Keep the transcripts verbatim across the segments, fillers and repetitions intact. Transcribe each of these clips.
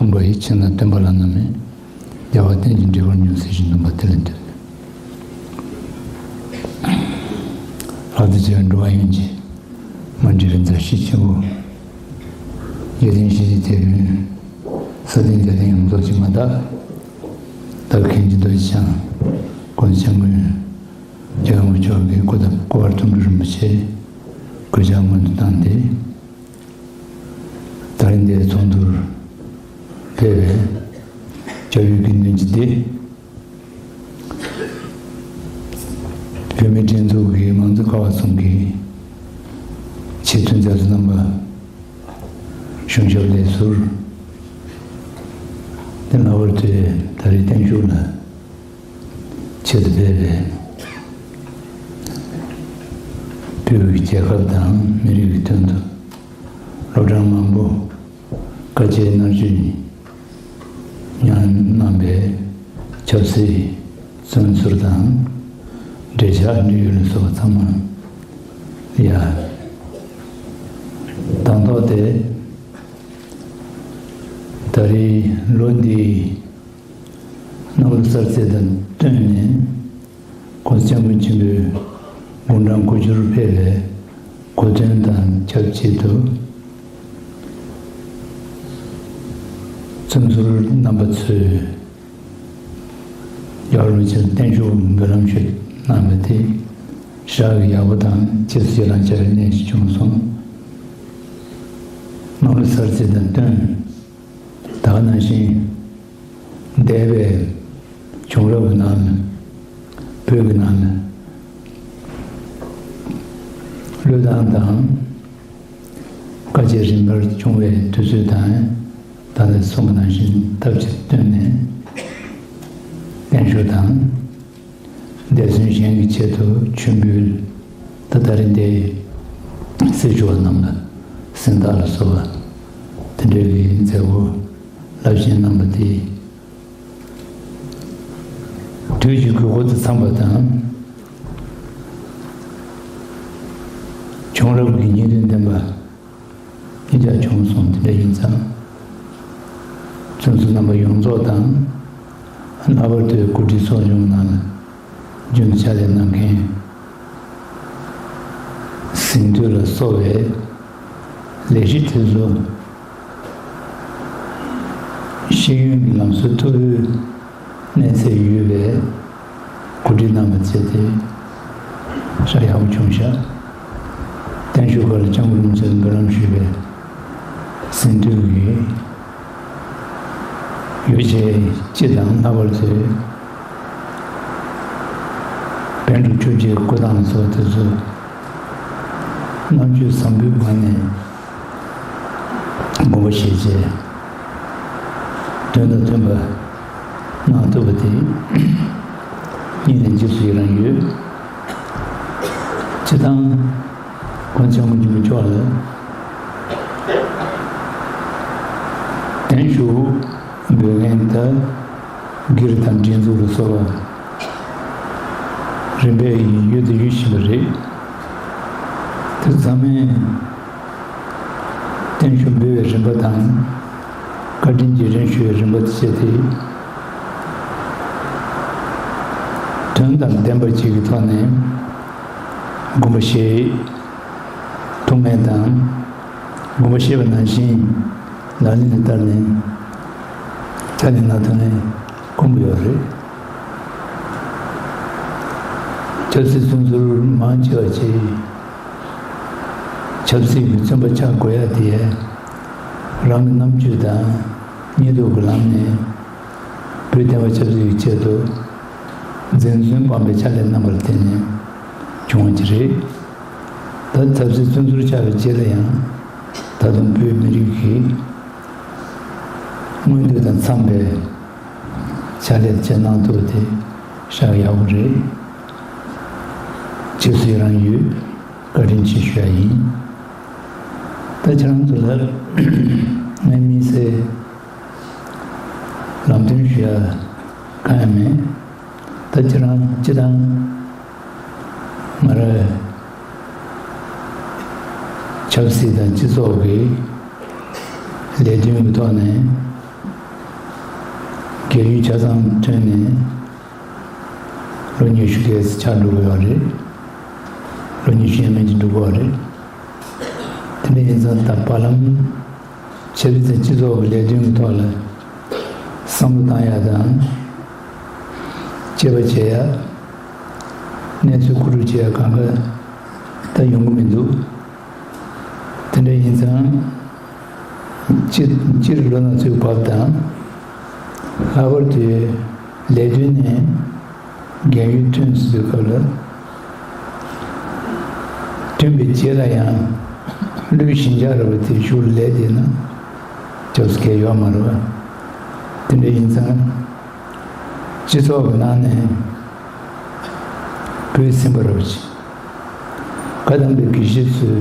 མ་ཡི་ཕྱིར་ན་སྟོན་པ་བླ་ན་མེད། རྒྱལ་བ་བསྟན་ཅིང་འགྲིག་པར་མྱུར་ཟེར་ཞིང་འདུན་པ་དེ་ལས་འདོད། ལྷག་ཏུ་བྱས་པའི་འགྲོ་བ་ཡོངས་ཀྱི་མ་འདྲིས་པའི་མཛའ་བཤེས་ཆེན་པོ། འཇིག་རྟེན་གཞིས་བྱེས་དད་འབུལ། ས་སྟེང་རྒྱལ་བསྟན་ཡོངས་རྫོགས་ཀྱི་མ་དག། ད་མཁན་ཆེན་རྡོ་རྗེ་འཆང་། ཀུན་མཁྱེན་ཀུན། རྒྱལ་བ་མཆོག་གི་སྐུ་བལྟམས་སྐུ་པར་ཐུམ་སྒྲུབ་རིན་པོ་ཆེ་གོས་ཆེན་སྔོན་དུ་བཏང་སྟེ། ད་རིང་འདིར་ཚོགས་འདུར་ཕེབས་པའི་སྐྱབས་ཡུལ་དགེ་འདུན་གྱི་སྡེ། བོད་མིའི་སྒྲིག་འཛུགས་ཀྱི་མང་གཙོ་ཀ་བ་གསུམ་གྱི་ཆེས་མཐོའི་མཛད་གཙོ་རྣམ་པ། གཞུང་ཞབས་ལས་ཟུར། དེ་ལྷག་པར་དུ་ད་རེས་བརྟན་བཞུགས་ལ་ཆེད་དུ་ཕེབས་པའི་བོད་ཀྱི་རྒྱལ་ཁབ་དང་མི་རིགས་ཀྱི་དོན་དུ་སློབ་གྲྭ་མང་པོ་དཀའ་སྤྱད་མནར་གཅོད་མྱངས་གནང་པའི་ཆབ་སྲིད་བཙོན་ཟུར་དང་འབྲེལ་ཆགས་འབྲེལ་ཡོད་ལ་སོགས་པ་ཚང་མ་ཡ། དང་ཐོག་དེ་ད་རེས་ལོ་འདིའི་གནམ་ལོ་གསར་ཚེས་དང་བསྟུན་ནས་༸གོང་ས་༸སྐྱབས་མགོན་ཆེན་པོས་དགུང་གྲངས་དགུ་བཅུར་ཕེབས་པའི་གོ་སྟོན་དང་ཆབས་ཅིག་ཏུ། བཙོན་ཟུར་རྣམ་པ་ཚོས་རྒྱལ་བ་རིན་པོ་ཆེར་བརྟན་བཞུགས་འབུལ་ལམ་ཞུས་གནང་བ་དེ་ཞེ་དྲག་ཡག་པོ་དང་རྗེས་སུ་ཡི་རང་བྱ་བའི་གནས་ཤིག་བྱུང་སོང་། གནམ་ལོ་གསར་ཚེས་དང་བསྟུན། ད་ག་ནང་བཞིན་འདས་པའི་བྱུང་རབས་ཀྱི་ནང་ནས་བོད་ཀྱི་ནང་ནས་བློས་བཏང་དང་དཀའ་སྤྱད་རིམ་པར་བྱུང་བའི་དུས་ཚོད་དང་ད་ལྟ་གསུངས་པ་ནང་བཞིན་ཐབས་ཅིག་བཏོན་ནས་བརྟན་བཞུགས་དང་། འདས་གསོན་གཞན་གྱི་ཆེད་དུ་མཆོད་འབུལ། ད་ད་རེས་འདི་སྲི་ཞུ་བ་རྣམས་ལ་གཟེངས་རྟགས་ལ་སོགས་པ་དེ་འདྲའི་གི་མཛད་སྒོ་རླབས་ཆེན་གནང་བ་དེ་དུས་ཀྱི་དགོས་མཁོ་དང་འཚམས་པ་དང་། བྱུང་རབས་ཀྱི་སྙིང་དོན་ལྡན་པ། ཉིད་ཀྱང་བྱུང་སོང་། དེ་འདྲ་ཡིན་ཙང་། བཙོན་ཟུར་རྣམ་པ་ཡོངས་རྫོགས་དང་། ལྷག་པར་དུ་གོ་སྒྲིག་ཚོགས་ཆུང་ནང་ལ་རྒྱུན་དུ་ཕྱག་ལས་གནང་མཁན། གཟེངས་བསྟོད་ལ་སོགས་པའི་ལས་གཞི་དེ་ཚོ་ཤེས་ཡོན་གྱི་ལམ་སྲོལ་མཐོ་པོའི་གནས་ཚད་ཡོད་པའི་གོ་སྒྲིག་གནང་བ་བྱས་ཏེ་ཞེ་དྲག་ཡག་པོ་བྱུང་ཤག་བརྟན་བཞུགས་སྒར་ལ་སྐྱབས་མགོན་རིན་པོ་ཆེར་འབུལ་ལམ་ཞུས་པའི་གཟེངས་བསྟོད་ཀྱི་ཡོ་བྱད་སྤྱི་དང་ལྷག་པར་དུ་པཎ་གྲུབ་ཆོས་རྗེའི་སྐུ་ཐང་སོགས་དེ་ཚོ་རྣམ་དཔྱོད་བཟང་པོའི་སྒོ་ནས་དགོངས་པ་བཞེས་རྗེས་དོན་དང་མཐུན་པ་གནང་ཐུབ་པ་དེ་སྙིང་ནས་རྗེས་སུ་ཡི་རང་ཡོད། སྤྱི་བཏང་༸གོང་ས་༸སྐྱབས་མགོན་ཆེན་པོ་མཆོག་ལ་བརྟན་བཞུགས་འབུལ་མཁན་དང་སྒེར་དང་སྒྲིག་འཛུགས་ལ་སོགས་པ་རིམ་པས་ཡོད་དང་ཡོད་བཞིན་པ་རེད། དེ་ཚང་མས་བརྟན་བཞུགས་འབུལ་བའི་རིམ་པ་དང་། བཀའ་དྲིན་རྗེས་དྲན་ཞུ་བའི་རིམ་པ་དེ་བྱས་ཏེ། དོན་དང་ལྡན་པ་ཅིག་གི་ཐོག་ནས་དགོངས་པ་བཞེས་ཐུབ་མཁན་དང་། དགོངས་པ་བཞེས་པ་ནང་བཞིན་ལག་ལེན་ལ་བསྟར་ནས་ཕྱག་ལས་གནང་ཐུབ་མཁན་དཀོན་པོ་ཡོད་རེད། ཆབ་སྲིད་བཙོན་ཟུར་མང་ཆེ་བ་ཅིག་ཆབ་སྲིད་ཀྱི་བཙོན་པ་ཆགས་དགོས་ཡ་དེ་རང་གི་རྣམ་དཔྱོད་དང་སྙིང་སྟོབས་ཀྱི་ལམ་ནས་བོད་བསྟན་པ་ཆབ་སྲིད་ཀྱི་ཆེད་དུ་འཛིན་བཟུང་སྤངས་པའི་ཕྱག་ལས་གནང་བར་བརྟེན་ནས་བྱུང་བ་ཅིག་རེད། ད་ཆབ་སྲིད་བཙོན་ཟུར་ཆགས་པའི་རྗེས་ལ་ཡང་ད་དུང་བོད་མི་རིགས་ཀྱི་མངོན་འདོད་དང་འཚམས་པའི་ཕྱག་ལས་བྱེད་གནང་ཐུབ་པ་དེ་ཞེ་དྲག་ཡག་པོ་རེད། རྗེས་སུ་ཡི་རང་ཡོད། བཀའ་དྲིན་ཆེ་ཞུ་ཡ་ཡིན། ད་ཁྱེད་རང་ཚོ་ལ་ངས་དམིགས་བསལ་ལམ་སྟོན་ཞུ་ཡ་གང་ཡང་མེད། ད་ཁྱེད་རང་སྤྱི་བཏང་ང་རང་ཆབ་སྲིད་དང་སྤྱི་ཚོགས་ཀྱི་ལས་དོན་གྱི་ཐོག་ནས་ སྒེར་གྱི་ཆ་ཚང་ཐོན་ནས་ལོ་ཉི་ཤུ་གས་ཆགས་འགྲོ་གི་ཡོད་རེད། ལོ་ཉི་ཤུ་ཡས་མས་ཅིག་འགྲོ་གི་ཡོད་རེད། དེ་འདྲ་ཡིན་ཙང་ད་བར་ལམ་ཆབ་སྲིད་དང་སྤྱི་ཚོགས་ཀྱི་ལས་དོན་གྱི་ཐོག་ལ་བསམ་བློ་བཏང་ཡ་དང་། དཔྱད་པ་བྱེད་ཡ། གནས་ཚུལ་བསྐུར་སྒྲུབ་བྱེད་ཡ་གང་ག་ད་ཡོང་གི་མི་འདུག་དེ་འདྲ་ཡིན་ཙང་། སྤྱིར་སྤྱིར་ལོ་ན་ཚོད་བབ་དང་། ལྷག་པར་དུ་ལས་དོན་ནས་རྒན་ཡོལ་ཐོན་སྲིད་པའི་སྐབས་ལ། ཐོན་པའི་རྗེས་ལ་ཡང་བློའི་ཞེན་ཆགས་ར་བ་དེ་ཤུགས་ལས་དེ་ན་ཅོག་ཙེ་གས་ཡོད་མ་རེད་བ། དེ་འདྲ་ཡིན་ཙང་། སྤྱི་ཚོགས་ཀྱི་ནང་ནས་བུ་སེམས་པ་རོགས་ཅིག་བཀའ་གདམས་པའི་དགེ་བཤེས་ཚོས་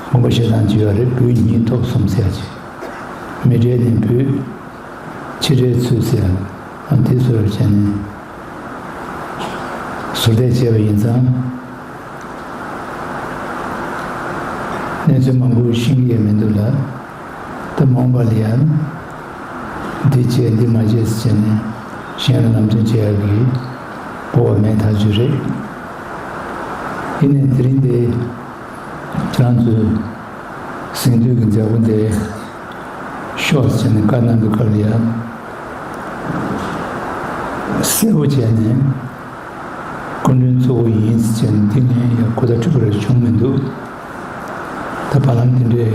དགོངས་པ་བཞེས་སྟངས་ཅིག་ཡོད་རེད། བུ་ཉིད་ཐོབ་གསུམ་ཟེར་ཡ་ཅིག་མི་གྲལ་ནས་བུ། ཕྱི་གྲལ་ཚུད་ཟེར་ཡ། ཨ་དེ་ཚོར་བྱས་ནས་ཟུར་བལྟས་བྱས་པ་ཡིན་ཙང་། གནས་ཚུལ་མང་པོ་ཤེས་ཀྱི་ཡོད་མི་འདུག་ལ། ད་མ་འོངས་པ་ལ་ཡང་། འདི་བྱས་འདི་མ་བྱས་ཟེར་བྱས་ནས་གཞན་ལ་ལམ་སྟོན་བྱེད་ཡག་གི་སྤོབས་པ་མེད་ཐག་ཆོད་རེད། ཡིན་ནའི་དེ་རིང་འདི་ཁྱེད་རང་ཚོའི་གཟེངས་བསྟོད་ཀྱི་མཛད་སྒོ་འདི་ཤོག་ཟེར་ནས་བཀའ་གནང་བའི་སྐབས་ལ་ཡང་གསལ་པོ་བྱས་ནས། སྐུ་མགྲོན་གཙོ་བོ་ཡིན་ཟེར་ནས་འདི་ནས་ཡང་གོ་བརྡ་འཕྲོད་པ་རེ་བྱུང་མི་འདུག་ད་བར་ལམ་དེ་འདྲའི་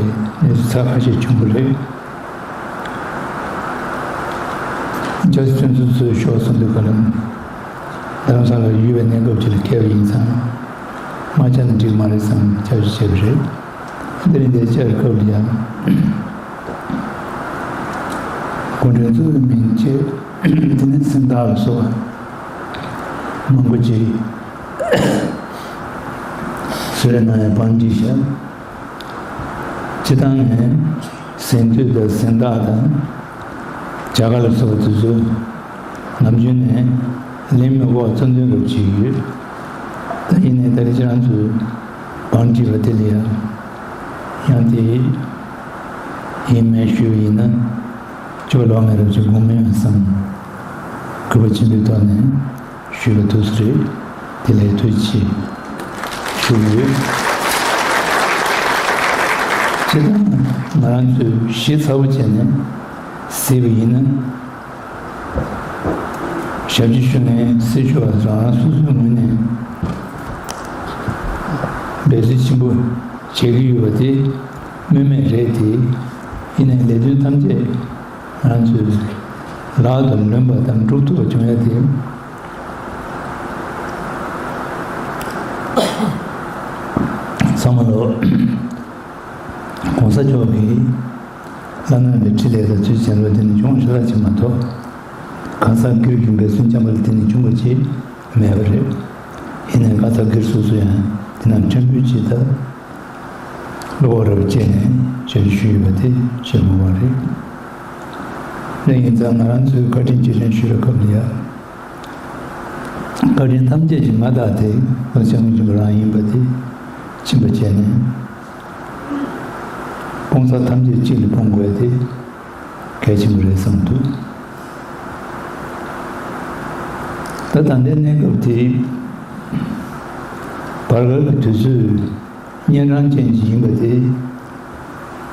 གནས་ཚུལ་ཚ་ཁ་ཤས་བྱུང་བ་རེད། ཇ་ཆི་ཚོན་སོ་སོའི་ཤོག་གསུངས་དུས་ག་ལ། རྡ་རམ་ས་ལར་ཡོད་པའི་གནས་སྐབས་ཅིག་ལ་བསྐྱལ་བ་ཡིན་ཙང་། མ་བཅར་ན་འགྲིག་མ་རེད་བསམ་བཅར་ཞུ་བྱས་པ་རེད། འདི་རིང་འདིར་བཅར་བའི་སྐབས་ལ་ཡང་། སྐུ་མགྲོན་གཙོ་བོའི་མིང་བཅས། དེ་ནས་སེམས་ཐག་ལ་སོགས་པ་མང་པོ་ཅིག་གསོལ་རས་གནང་ཡང་བང་བསྒྲིགས་བཞག་སྤྱི་བཏང་ནས་གཟེངས་བསྟོད་དང་གཟེངས་རྟགས་དང་། བྱ་དགའ་ལ་སོགས་པ་དེ་ཚོ་ནམ་རྒྱུན་ནས་ལེན་མི་དགོས་པ་གཙོ་འདོན་རབ་བྱེད་ཀྱི་ཡོད། ད་ཡིན་ནའི་ད་རེས་ཁྱེད་རང་ཚོས་བང་བསྒྲིགས་པ་དེ་ལ་ཡང་། ཡང་དེ་ཡིན་མིན་ཞུས་པ་ཡིན་ན། ཅོ་ལོག་མེད་རབ་ཅིག་དགོངས་མེད་བསམ། གུས་པ་ཆེན་པོའི་ཐོག་ནས་ཞུས་པ་འདུག་ས་རེད། དེ་ལས་ཐུགས་རྗེ་ཆེ་ཞུ་གི་ཡོད། སྤྱིར་བཏང་ང་རང་ཚོས་གཞི་ཚ་པོ་བྱས་ནས་གཟིགས་པ་ཡིན་ན། ཞབས་ཕྱི་ཞུ་མཁན་སྲི་ཞུ་བ་རང་རང་སོ་སོའི་ངོས་ནས་འབད་རྩོལ་ཆེན་པོ་བྱེད་ཀྱི་ཡོད་པ་དེ་སྨོས་མེད་རེད་དེ། ཡིན་ནའི་ལས་དོན་ཐམས་ཅད་ང་ཚོས་ལག་ཏུ་ལོན་པ་དང་འགྲུབ་ཐུབ་པ་བྱུང་ཡ་དེ་ཚང་མ་ལོ་༸གོང་ས་མཆོག་གིས་བླ་ན་མེད་པའི་འཕྲིན་ལས་དང་ཚུལ་བྱིན་རླབས་དེ་ནི་བྱུང་ཤ་སྟག་ཅིག་མ་གཏོགས། གང་ཟག་སྒེར་གྱི་འབད་བརྩོན་བྱས་པ་ལ་དེ་ནི་བྱུང་བ་ཅིག་མེད་པ་རེད། ཡིན་ནའི་གང་ཟག་སྒེར་སོ་སོ་ཡང་དེ་ནང་ཕྲན་བུ་ཅིག་དང་བློ་ཁོག་རབ་བསྐྱེད་ནས་ཞབས་ཕྱི་ཞུས་ཡོད་པ་དེ་བཤད་དགོས་པ་རེད། དེ་ཡིན་ཙང་ང་རང་ཚོས་བཀའ་དྲིན་རྗེས་དྲན་ཞུ་བའི་སྐབས་ལ་ཡང་། བཀའ་དྲིན་ཐམས་ཅད་ཀྱི་མངའ་བདག་དེ་བློ་བཟང་སྐྱབས་མགོན་རང་ཡིན་པ་དེ་མཁྱེན་པ་བྱས་ནས། སྤོང་ས་ཐམས་ཅད་གཅིག་ལ་སྤོང་དགོས་ཏེ་གལ་ཆེན་པོ་རེད་བསམ་འདུག་ད་ད་ལྟའི་གནས་སྐབས་དེ་བར་བར་གྱི་དུས་ཚོད་གཉན་འཕྲང་ཅན་ཞིག་ཡིན་པ་དེ་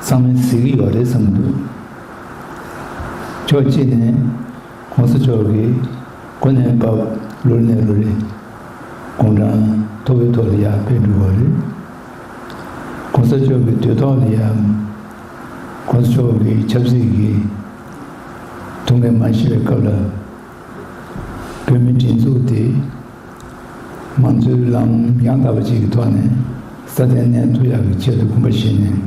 ཚང་མས་གཟིགས་ཀྱི་ཡོད་རེད་བསམ་འདུག་ཕྱོགས་གཅིག་ནས་༸གོང་ས་མཆོག་གིས་འགོ་ནས་བབས་ལོ་ནས་ལོ་རེ་དགུང་གྲངས་མཐོ་བའི་ཐོག་ལ་ཡར་ཕེབས་འགྲོ་བ་རེད། ༸གོང་ས་མཆོག་གི་འདུས་ཐོག་ལ་ཡང་༸གོང་ས་མཆོག་གི་ཆབ་སྲིད་ཀྱི་ཐུགས་འགན་མ་བཞེས་པའི་སྐབས་ལ། བོད་མིའི་སྒྲིག་འཛུགས་དེ་མང་གཙོའི་ལམ་ཡང་དག་པ་ཅིག་གི་ཐོག་ནས་སྲ་བརྟན་གནས་ཐུབ་ཡག་གི་ཆེད་དུ་དགོངས་པ་བཞེས་ནས།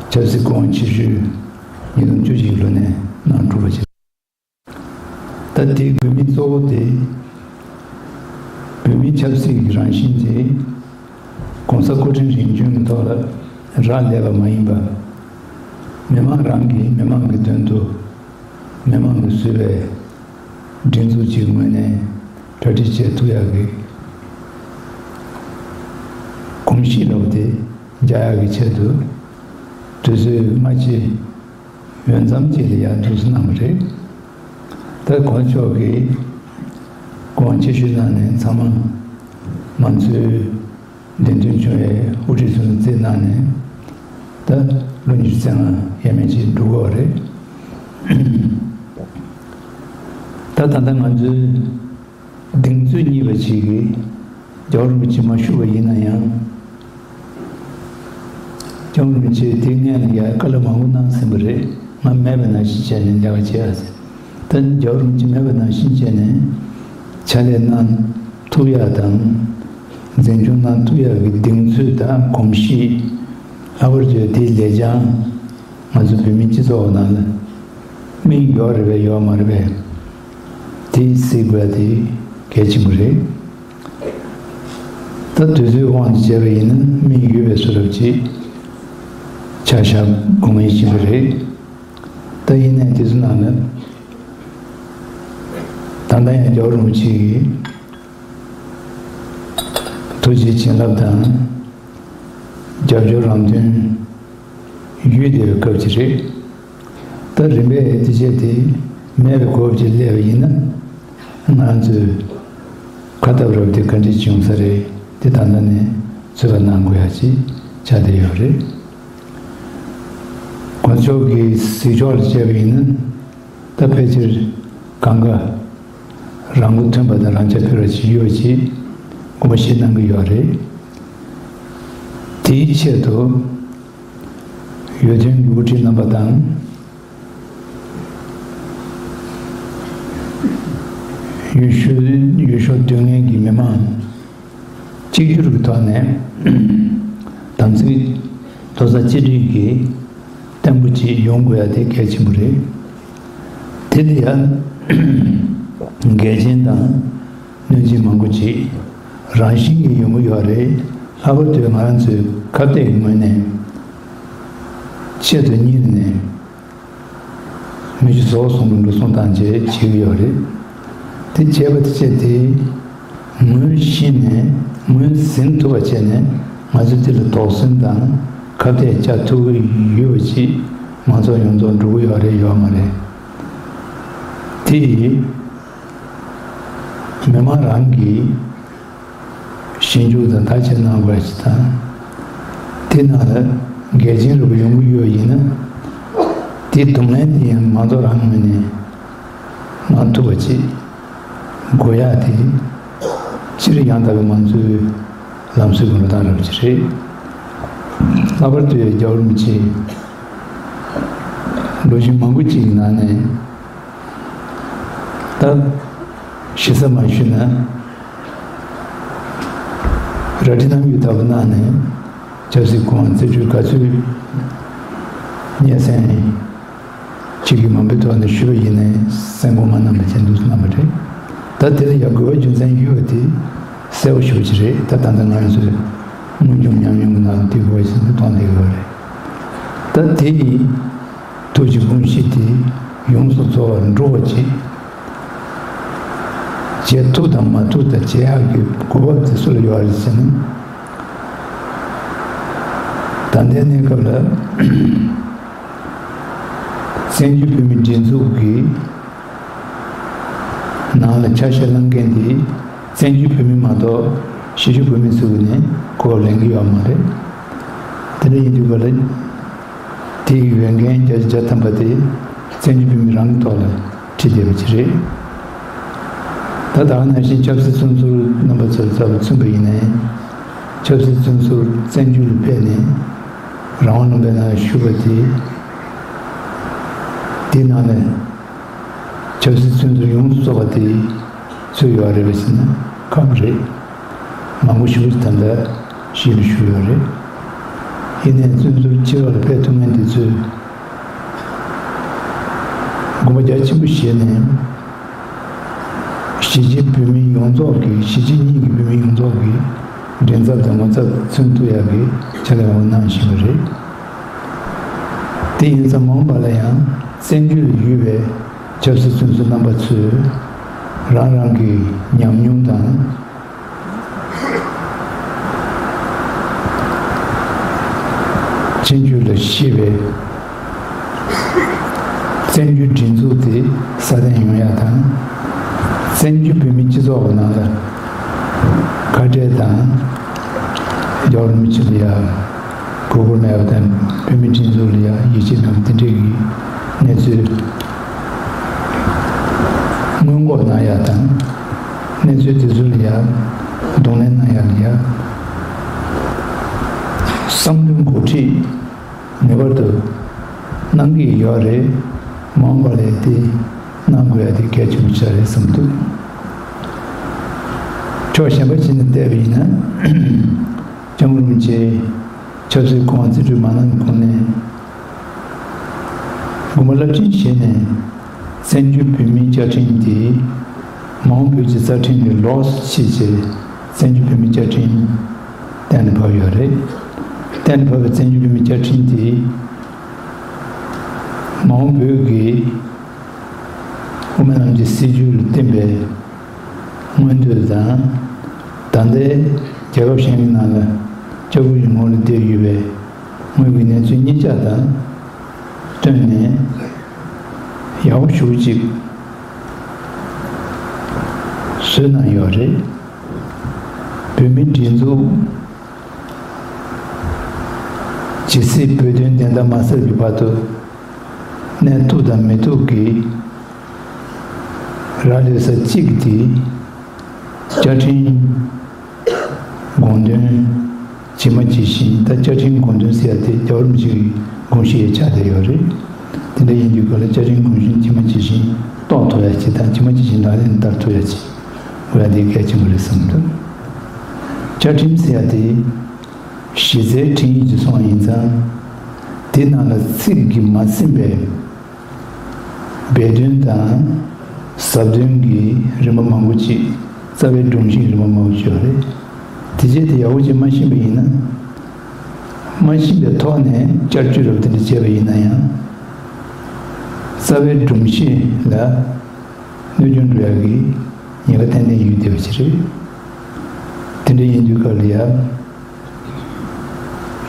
ཆབ་སྲིད་སྐུ་དབང་ཆེ་ཤོས་ཉིས་སྟོང་བཅུ་གཅིག་ལོ་ནས་གནང་གྲུབ་པ་བྱས། ད་དེའི་དགོས་དམིགས་གཙོ་བོ་དེ། བོད་མིའི་ཆབ་སྲིད་ཀྱི་རང་བཞིན་དེ་༸གོང་ས་སྐུ་ཕྲེང་རིམ་བྱོན་གྱི་ཐོག་ལ་རག་ལས་པ་མ་ཡིན་པ། མི་མང་རང་གིས་མི་མང་གི་དོན་དུ་མི་མང་གིས་བཟོས་པའི་སྒྲིག་འཛུགས་ཀྱི་ངོས་ནས་གྲ་སྒྲིག་བྱེད་ཐུབ་ཡག་གི་གོམས་གཤིས་ལོག་སྟེ་འཇགས་ཡག་གི་ཆེད་དུ་དུས་ཚོད་སྔ་ཕྱི་ཡོད་མཚམས་ཅིག་ལ་ཡར་འདུག་སེ་གནང་བ་རེད། ད་དཀོན་མཆོག་གིས་དགོངས་ཆེ་ཞུས་གནང་ནས། ཚང་མ་ང་ཚོའི་འདེམས་ཐོན་བྱུང་བའི་དབུ་ཁྲིད་ཚོ་ལ་བརྩིས་གནང་ནས། ད་ལོ་ཉི་ཤུ་རྩ་ལྔ་ཡས་མས་ཅིག་འགྲོ་གི་ཡོད་རེད། ད་ད་ལྟ་ང་ཚོའི་གདེང་ཚོད་རྙེད་པ་ཅིག་གིས་རྒྱལ་བ་རིན་པོ་ཆེ་མ་བཞུགས་པ་ཡིན་ན་ཡང་། རྒྱལ་བ་རིན་པོ་ཆེས་དེ་སྔོན་ལ་ཡང་བཀའ་སློབ་མང་པོ་གནང་ཟིན་པ་རེད། ང་མེད་པ་ནང་བཞིན་བྱས་ནས་ལས་ཀ་བྱེད་ཨ་ཟེར། ད་རྒྱལ་བ་རིན་པོ་ཆེ་མེད་པ་ནང་བཞིན་བྱས་ནས་ཕྱག་ལས་གནང་ཐུབ་ཡག་དང་། འཛིན་སྐྱོང་གནང་ཐུབ་ཡག་གི་གདེང་ཚོད་དང་གོམས་གཤིས། ལྷག་པར་དུ་དེའི་ལས་བྱང་ང་ཚོ་བོད་མིའི་སྤྱི་ཚོགས་ནང་ལ་དམིགས་ཡོད་རེད་པས་ཡོད་མ་རེད་པས། དེ་གཟིགས་དགོས་དེ་གལ་ཆེན་པོ་རེད། ད་དུས་ཚོད་དབང་དུ་བྱས་པ་ཡིན་ན་དམིགས་ཡོད་པའི་བཟོ་འདྲ་ཅིག་ཆ་བཞག་དགོས་ངེས་ཆེན་པོ་རེད། ད་ཡིན་ནའི་དེ་ཚོ་ནང་ལ་ད་ལྟ་ཡང་རྒྱལ་བ་རིན་པོ་ཆེ་གི་ཐུགས་རྗེ་བྱིན་རླབས་དང་རྒྱབ་སྐྱོར་རང་དོན་ཡོད་བསྡད་པའི་སྐབས་ཅིག་རེད། ད་རིམ་པས་དེ་བྱས་ཏེ་མེད་པའི་སྐབས་ཅིག་སླེབས་པ་ཡིན་ན། ང་ཚོས་ཁ་སྟབས་རབ་དེ་ག་འདྲ་བྱུང་ས་རེད། དེ་ད་ལྟ་ནས་ཚོད་དཔག་གནང་དགོས་ཡ་ཅིག་ཆགས་བསྡད་ཡོད་རེད། དཀོན་མཆོག་གི་གཟིགས་ཕྱོགས་ལ་བྱས་པ་ཡིན་ན། ད་ཕལ་ཆེར་གང་ག་རང་མགོ་ཐོན་པ་དང་རང་ཆ་འཕེར་བ་ཞིག་ཡོད་ཅེས་དགོངས་པ་བཞེས་གནང་གི་ཡོད་རེད། དེའི་ཆེད་དུ་ཡུལ་དོན་གྱི་དབུ་ཁྲིད་རྣམ་པ་དང་། ཡུལ་ཤུལ་ཡུལ་ཤུལ་སྡོད་མཁན་གྱི་མི་མང་གཅིག་གྱུར་གྱི་ཐོག་ནས་དམ་ཚིག་རྡོག་རྩ་གཅིག་སྒྲིལ་གྱིས་བརྟན་པོ་ཅིག་ཡོང་དགོས་ཡ་དེ་གལ་ཆེན་པོ་རེད། དེ་ལ་ཡང་འགལ་རྐྱེན་དང་གནོད་སྦྱིན་མང་པོ་ཅིག་རང་བཞིན་གྱིས་ཡོང་གི་ཡོད་རེད། ལྷག་པར་དུ་ང་རང་ཚོའི་ཁ་གཏད་ཀྱི་ངོས་ནས་ཆེད་དུ་གཉེར་ནས། མི་ཆོས་ཟོག་གསུམ་གྱི་འགྲོ་སོང་བཏང་བྱས་བྱེད་ཀྱི་ཡོད་རེད། དེ་བྱས་པ་དེ་བྱས་ཏེ། ངོས་ཤེས་ནས་ངོས་ཟིན་ཐུབ་པ་བྱས་ནས་ང་ཚོས་དེ་ལ་དོགས་ཟོན་དང་ཁ་གཏད་བཅག་ཐུབ་ཀྱི་ཡོད་པ་ཅིག་མང་ཚོགས་ཡོངས་རྫོགས་འགྲོ་གི་ཡོད་རེད་ཡོད་མ་རེད། དེ་ཡིས་མི་མང་རང་གིས། ཞིབ་འཇུག་དང་བརྟག་དཔྱད་གནང་དགོས་ཅིག་དང་། དེ་ནང་ལ་འགལ་རྐྱེན་རེ་བ་ཡོང་གི་ཡོད་ཡིན་ན། དེ་གདོང་ལེན་དེ་ཡང་མང་ཚོགས་རང་ངོས་ནས་གནང་ཐུབ་པ་ཅིག་དགོས་ཡག་དེ་སྤྱིར་ཡང་དག་པའི་མང་གཙོའི་ལམ་སྲོལ་གྱི་འགྲོ་སྟངས་རེ་བ་ཅིག་རེད། ལྷག་པར་དུ་རྒྱལ་བ་རིན་པོ་ཆེ་ལོ་རྒྱུས་མང་པོ་ཅིག་གི་ནང་ནས། ད་ཞེ་ས་མ་ཞུས་ན། རལ་གྲི་གནམ་ཡུལ་ལྟ་བུ་གནང་ནས་ཆབ་སྲིད་ཁོངས་རྩོད་རྒྱུག་ག་ཚོད་སྙན་སེང་ཅིག་གི་མང་པོའི་ཐོག་ནས་ཞུས་པ་ཡིན་ནའི་སེམས་ཁོང་མ་གནང་བ་བྱས་འདུག་གནང་བ་རེད། ད་དེ་ལ་ཡང་དགོས་པ་རྒྱུ་མཚན་ཡོད་པ་དེ་གསལ་པོ་ཞེ་པོ་ཅིག་རེད། ད་ད་ལྟ་ང་ཚོས་དངོས་བྱུང་ཉམས་མྱོང་གི་ནང་དེ་དགོས་པ་ཞིག་ཏུ་མཐོང་བསྡད་ཡོད་རེད། ད་དེ་ཡིས། ཐུགས་ཀྱི་དགོངས་གཞི་དེ་ཡོངས་སུ་རྫོགས་པར་འགྲུབ་པ་ཅིག་བྱེད་ཐུབ་དང་མ་ཐུབ་དང་བྱེད་ཡག་གི་གོ་སྐབས་དེ་སུ་ལ་ཡོད་རེད་ཟེར་ན། ད་ལྟའི་གནས་སྐབས་ལ་བཙན་བྱོལ་བོད་མིའི་སྒྲིག་འཛུགས་ཀྱི་ནང་ལ་ཆ་ཤས་བླང་མཁན་དེ་བཙན་བྱོལ་བོད་མི་མ་གཏོགས་གཞིས་བྱེས་བོད་མི་ཚོ་གིས་ནི་གོ་སྐབས་ལེན་གྱི་ཡོད་མ་རེད། དེ་འདྲ་ཡིན་དུས་ག་ལ། དེའི་འོས་འགན་བརྒྱ་ཆ་བརྒྱ་ཐམ་པ་དེ་བཙན་བྱོལ་བོད་མི་རང་གི་ཐོག་ལ་ཁྲིད་བསྡད་པ་ཅིག་རེད། ད་ད་ག་ནང་བཞིན་ཆབ་སྲིད་བཙོན་ཟུར་རྣམ་པ་ཚོར་རྩ་བ་མཚོན་པ་ཡིན་ནའི། ཆབ་སྲིད་བཙོན་ཟུར་བཙན་བྱོལ་ལ་ཕེབས་ནས་རང་དབང་ལུང་པའི་ནང་བཞུགས་པ་དེ། དེའི་ནང་ནས་ཆབ་སྲིད་བཙོན་ཟུར་ཡོངས་སུ་རྫོགས་པ་དེ་ཚུད་ཡོད་རེད་པས་ཟེར་ན་ཁག་པོ་རེད། མང་པོ་ཞིག་ད་ལྟ་གཞིས་ལ་བཞུགས་ཡོད་རེད། ཡིན་ནའི་བཙོན་ཟུར་ཕྱི་ལོགས་ལ་ཕེབས་ཐུབ་མཁན་དེ་ཚོས་དགོངས་པ་རྒྱ་ཆེན་པོ་བཞེས་ནས། གཞིས་བྱེས་བོད་མི་ཡོངས་རྫོགས་ཀྱི་གཞིས་བྱེས་གཉིས་ཀྱི་བོད་མི་ཡོངས་རྫོགས་ཀྱི་མགྲིན་ཚབ་དང་ངོ་ཚབ་མཚོན་ཐུབ་ཡག་གི་ཕྱག་ལས་མང་པོ་གནང་བཞིན་པ་རེད། དེ་ཡིན་ཙང་མ་འོངས་པ་ལ་ཡང་བཙན་བྱོལ་ལ་ཡོད་པའི་ཆབ་སྲིད་བཙོན་ཟུར་རྣམ་པ་ཚོས་རང་རང་གི་ཉམས་མྱོང་དང་། བཙན་བྱོལ་ལ་གཞིས་པའི་བཙན་བྱོལ་སྒྲིག་འཛུགས་དེ་སྲ་བརྟན་ཡོང་ཡག་དང་ བཙན་བྱོལ་བོད་མིའི་སྤྱི་ཚོགས་ཀྱི་ནང་ལ་ཁ་བྲལ་དང་། རྒྱལ་བ་རིན་པོ་ཆེ་ལ་ཡ་གུས་བཀུར་མེད་པ་དང་། བོད་མིའི་སྒྲིག་འཛུགས་ལ་ཡ་ཡིད་ཆེས་མེད་པ་དེ་འདྲའི་གི་གནས་ཚུལ་སྔོན་འགོག་གནང་ཡ་དང་། གནས་ཚུལ་དེ་ཚོ་ལ་ཡ་གདོང་ལེན་གནང་ཡ་ལ་ཡ་བསམ་བློའི་འགོ་ཁྲིད་ངེས་པར་དུ་གནང་གི་ཡོད་རེད། མ་འོངས་པ་ལ་དེ་གནང་དགོས་ཡ་དེ་གལ་ཆེན་པོ་ཆགས་རེད་བསམ་འདུག་ཕྱོགས་གཞན་པ་ཞིག་ནས་བལྟས་པ་ཡིན་ན། སྐྱབས་མགོན་རིན་པོ་ཆེ་ཆབ་སྲིད་སྐུ་དབང་རྩིས་སྤྲོད་མ་གནང་གི་གོང་ནས། དགོངས་པ་རླབས་ཆེན་བཞེས་ནས། བཙན་བྱོལ་བོད་མིའི་བཅའ་ཁྲིམས་དེ་མ་འོངས་བོད་ཀྱི་རྩ་ཁྲིམས་ལས་ལོགས་སུ་ཕྱིན་བྱས། བཙན་བྱོལ་བོད་མིའི་བཅའ་ཁྲིམས་གཏན་ལ་ཕབ་ཡོད་རེད། གཏན་ལ་ཕབ་པའི་བཙན་བྱོལ་བོད་མིའི་བཅའ་ཁྲིམས་དེ་མ་འོངས་བོད་ཀྱི་དབུ་མའི་ལམ་གྱི་སྲིད་བྱུས་ལ་བརྟེན་པའི་མངོན་འདོད་དང་། ད་ལྟའི་རྒྱལ་ཁབ་གཞན་གྱི་ནང་ལ་ལྕགས་སྐུལ་གྱི་ངོ་ལ་བསྡད་ཡོད་པའི་དངོས་ཀྱི་གནས་ཚུལ་གཉིས་ཆ་དང་བསྟུན་ནས་ཡག་པོ་ཞེ་པོ་ཅིག་བཟོས་གནང་ཡོད་རེད། བོད་མིའི་སྒྲིག་འཛུགས་ཇི་སྲིད་བོད་དོན་བདེན་མཐའ་མ་གསལ་བའི་བར་དུ་གནས་ཐུབ་དང་མི་ཐུབ་ཀྱི་རག་ལས་ས་གཅིག་དེ་བཅའ་ཁྲིམས་དགོངས་དོན་ཇི་མ་ཇི་བཞིན། ད་བཅའ་ཁྲིམས་དགོངས་དོན་ཟེར་ཡ་དེ་རྒྱལ་བ་རིན་པོ་ཆེའི་དགོངས་གཞི་ཡང་ཆགས་བསྡད་ཡོད་རེད། དེ་འདྲ་ཡིན་དུས་ག་ལ་བཅའ་ཁྲིམས་དགོངས་གཞི་ཇི་མ་ཇི་བཞིན་རྟོགས་ཐུབ་ཡ་ཅིག་དང་། ཇི་མ་ཇི་བཞིན་ལག་ལེན་བསྟར་ཐུབ་ཡ་ཅིག་དགོས་ཡ་དེ་གལ་ཆེན་པོ་རེད་བསམ་འདུག་བཅའ་ཁྲིམས་ཟེར་ཡ་དེ་གཞི་རྩའི་ཁྲིམས་ཡིག་ཅིག་སོང་བ་ཡིན་ཙང་། དེ་ནང་ལ་ཚིག་གིས་མ་ཟིན་པའི་སྦས་དོན་དང་ཟབ་དོན་གྱི་རིམ་པ་མང་པོ་ཅིག་རྩ་བའི་སྒྲོམ་གཞི་རིམ་པ་མང་པོ་ཅིག་ཡོད་རེད། དེ་རྗེས་དེ་ཡག་པོ་ཅིག་མ་ཤེས་པ་ཡིན་ན། མ་ཤེས་པའི་ཐོག་ནས་བསྐྱར་བཅོས་རབ་དེ་འདྲ་བྱས་པ་ཡིན་ན་ཡང་། རྩ་བའི་སྒྲོམ་གཞི་ལ་གནོད་སྐྱོན་འགྲོ་ཡག་གི་ཉེན་ཁ་ཏན་ཏན་ཡོད་བསྡད་པ་ཅིག་རེད། དེ་འདྲ་ཡིན་དུས་སྐབས་ལ་ཡ།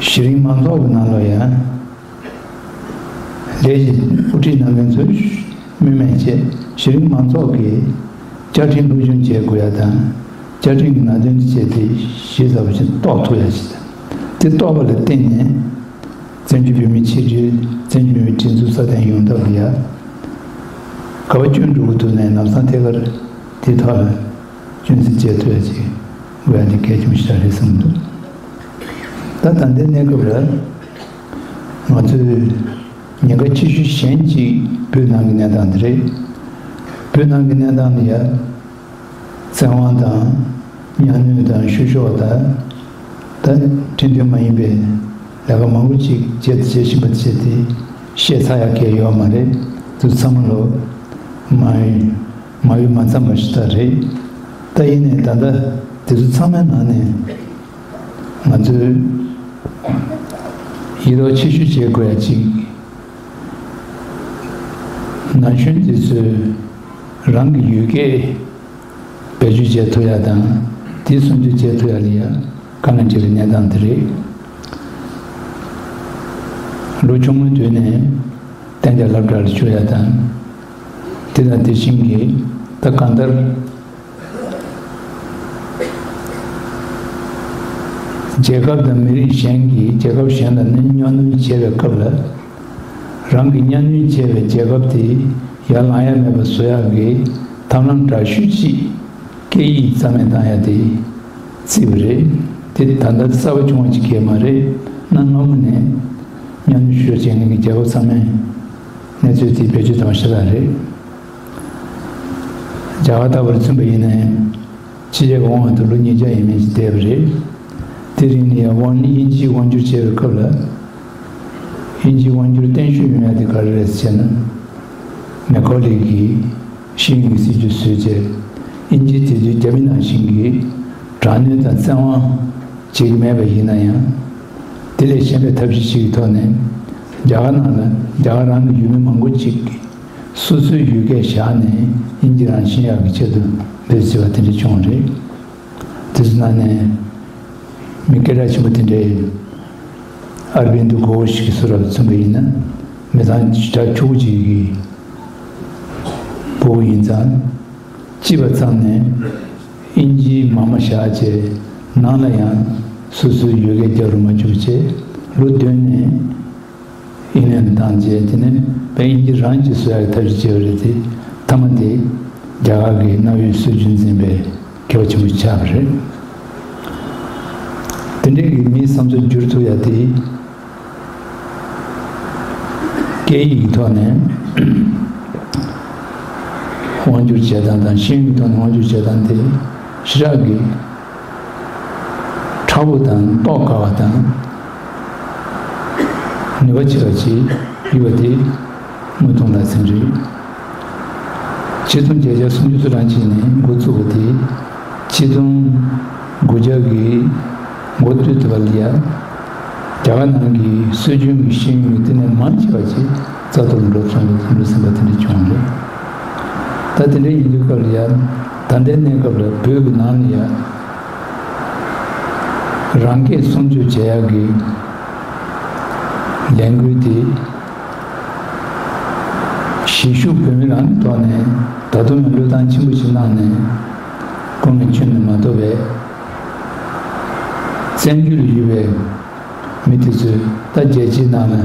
གཞི་རིམ་མང་ཚོགས་ཀྱི་ནང་ལ་ཡང་ལས་ཀྱི་དབུ་ཁྲིད་གནང་མཁན་ཚོས་སྨོས་མེད་བྱས། གཞི་རིམ་མང་ཚོགས་ཀྱིས་བཅའ་ཁྲིམས་སློབ་སྦྱོང་བྱེད་དགོས་ཡ་དང་། བཅའ་ཁྲིམས་ཀྱི་ནང་དོན་དེ་བྱས་ཏེ་གཞི་རྩ་བ་ཞིག་རྟོགས་ཐུབ་ཡ་ཞིག་དང་། དེ་རྟོགས་པ་ལ་བརྟེན་ནས་བཙན་བྱོལ་བོད་མིའི་ཆིག་སྒྲིལ། བཙན་བྱོལ་བོད་མིའི་སྒྲིག་འཛུགས་སྲ་བརྟན་ཡོང་ཐབས་ལ་ཡ། ག་པར་སྐྱོན་འགྲོ་གི་འདུག་ནས་ལམ་སང་ཐད་ཀར་དེའི་ཐོག་ལ་སྐྱོན་འཛུགས་བྱེད་ཐུབ་ཡ་ཅིག་དགོས་ཡ་དེ་གལ་ཆེན་པོ་ཞིག་རེད་བསམ་འདུག་ད་ད་ལྟའི་གནས་སྐབས་ལ་ང་ཚོས་ཉེན་ཁ་ཆེ་ཤོས་གཞན་གཅིག་བོད་ནང་གི་གནས་སྟངས་དེ་རེད། བོད་ནང་གི་གནས་སྟངས་ལ་ཡ། བཙན་དབང་དང་། གཉའ་གནོན་དང་། བཤུ་གཞོག་དང་། ད་ཁྲིམས་མཐུན་མ་ཡིན་པའི་ལས་ཀ་མང་པོ་ཅིག་བྱས་བྱེད་བཞིན་པ་བྱས་ཏེ། བཤད་ཚར་ཡག་གང་ཡང་ཡོད་མ་རེད། དེ་ཚོ་ཚང་མ་ལོ་མ་ཡོད་མ་ཡོད་མ་ཚང་བ་ཞིག་ད་རེད། ད་ཡིན་ནའི་ད་ལྟ་དེ་ཚོ་ཚང་མའི་ནང་ནས་ང་ཚོས་ཡིད་རྟོན་ཆེ་ཤོས་བྱེད་དགོས་ཡ་གཅིག། ན་གཞོན་དེ་ཚོས་རང་གི་ཡུལ་སྐད་བེད་སྤྱོད་བྱེད་ཐུབ་ཡ་དང་། དེ་སྲུང་སྐྱོབ་བྱེད་ཐུབ་ཡ་ལ་ཡ་དཀའ་ངལ་འཕྲད་པའི་གནས་སྟངས་དེ་རེད། ལོ་ཆུང་ངུའི་དུས་ནས་གཏན་འཇགས་སློབ་གྲྭ་ལ་བཅུག་ཡ་དང་། དེ་དང་དེ་བཞིན་གྱི་ད་གང་ལྟར། རྒྱལ་ཁབ་དང་མི་རིགས་གཞན་གྱིས་རྒྱལ་ཁབ་གཞན་ལ་གནོད་གནོད་གནོན་བྱེད་པའི་སྐབས་ལ། རང་གི་གཉའ་གནོན་བྱས་པའི་རྒྱལ་ཁབ་དེ་ཡར་ལངས་ཡ་མེད་པ་བཟོ་ཡག་གི་ཐབས་ལམ་དྲག་ཤོས་ཅིག་སྐད་ཡིག་རྩ་མེད་བཏང་ཡ་དེ་བརྩིས་པ་རེད། དེ་ད་ལྟ་གསར་པ་བྱུང་བ་ཅིག་གང་ཡང་མ་རེད། གནའ་སྔ་མོ་ནས་གཉའ་གནོན་ཤུགས་ཆེ་ནས་ཀྱི་རྒྱལ་ཁབ་ཚང་མས་གནས་ཚུལ་དེ་བེད་སྤྱོད་བཏང་བ་ཤ་སྟག་རེད། རྒྱ་གར་ལྟ་བུར་མཚོན་པ་ཡིན་ན་ཡང་། ཕྱི་རྒྱལ་དབང་བ་དུ་ལོ་ཉིས་བརྒྱ་ཡས་མས་ཅིག་བསྡད་པ་རེད། དེ་རིང་ནས་ཡང་དབང་དབྱིན་ཇིའི་དབང་བསྒྱུར་བྱས་པའི་སྐབས་ལ། དབྱིན་ཇིའི་དབང་བསྒྱུར་བརྟན་ཤོས་ཡོང་ཡ་དེ་ག་རེ་རེད་ཟེར་ན། མེ་ཁོ་ལི་གིས་ཤེས་ཡོན་གྱི་སྲིད་ཇུས་བཟོས་རྗེས། དབྱིན་ཇི་དེ་དུས་རྒྱ་མི་ནང་བཞིན་གྱི་དྲག་གནོན་དང་བཙན་དབང་བྱེད་ཀྱི་མེད་པ་ཡིན་ན་ཡང་། དེ་ལས་གཞན་པའི་ཐབས་ཤེས་ཤིག་གི་ཐོག་ནས། རྒྱ་གར་ནང་ལ་རྒྱ་གར་རང་གི་ཡུལ་མི་མང་པོ་ཅིག་གིས། སོ་སོའི་ཡུལ་སྐད་བཞག་ནས་དབྱིན་ཇི་རང་བྱིན་ཡག་གི་ཆེད་དུ་འབོད་ཟེར་བ་དེ་འདྲ་བྱུང་བ་རེད། དེ་ཚོ་ནང་ནས་མི་སྐད་གྲགས་ཆེན་པོ་དེ་འདྲའི་ཨར་བིན་དུ་གྷོ་ཤ་གི་བཟོ་འདྲ་མཚོན་པ་ཡིན་ན། མི་ཚང་ཞེ་དྲག་ཕྱུག་པོ་ཅིག་གི་བུ་ཡིན་ཙང་། ཤེས་པ་ཙམ་ནས་དབྱིན་ཇིའི་མ་མ་བཞག་བྱས། ནང་ལ་ཡང་སོ་སོའི་ཡུལ་སྐད་རྒྱག་རུ་མ་བཅུག་བྱས། ལོ་བདུན་ནས་ཨིན་ལན་བཏང་བྱས། དེ་ནས་བན་དབྱིན་ཇི་རང་གིས་བཟོ་ཡག་ཐབས་ཤེས་བྱས་པ་རེད་དེ། མཐའ་མ་དེ་རྒྱ་གར་གྱི་གནའ་བོའི་སྲོལ་རྒྱུན་འཛིན་པའི་མཁས་པ་ཆེན་པོ་ཆགས་པ་རེད། དེ་འདྲའི་གི་མིའི་བསམ་ཚུལ་བསྒྱུར་ཐུབ་ཡ་དེ། སྐད་ཡིག་གི་ཐོག་ནས་དབང་སྒྱུར་བྱེད་སྟངས་དང་། ཤེས་ཡོན་གྱི་ཐོག་ནས་དབང་སྒྱུར་བྱེད་སྟངས་དེ་ཞེ་དྲག་གི་ཕྲ་བོ་དང་རྟོགས་དཀའ་བ་དང་ནུས་པ་ཆེ་བ་ཅིག་ཡོད་པ་དེ་དངོས་མཐོང་ལ་ཚན་རེད། ཆིག་སྟོང་བརྒྱད་བརྒྱ་སུམ་ཅུ་སོ་གྲངས་ཅིག་ནས་འགོ་བཙུགས་པ་དེ། ཆིག་སྟོང་དགུ་བརྒྱ་གི་འགོ་སྟོད་དེ་བར་ལ་ཡ། རྒྱ་གར་ནང་གི་སྲོལ་རྒྱུན་གྱི་ཤེས་ཡོན་གྱི་སྟེང་ནས་མང་ཆེ་བ་ཅིག་རྩ་གཏོར་འགྲོ་སོང་བའི་ལུགས་ཟིན་པ་དེ་འདྲ་བྱུང་རེད། ད་དེ་འདྲ་ཡིན་དུས་སྐབས་ལ་ཡ། ད་ལྟའི་གནས་སྐབས་ལ་བོད་ཀྱི་ནང་ལ་ཡ། རང་སྐད་སྲུང་སྐྱོབ་བྱེད་ཡག་གི་ལས་འགུལ་དེ། གཞིས་བཞུགས་བོད་མི་རང་གི་ཐོག་ནས་ད་དུང་ཡང་བློས་བཏང་ཆེན་པོ་ཞིག་གནང་ནས། སྐུ་ངལ་ཁྱོན་ནས་མ་ཐོབ་པའི་བཙན་བྱོལ་ལ་ཡོད་པའི་མི་དེ་ཚོས་ད་རྒྱལ་སྤྱིའི་ནང་ལ་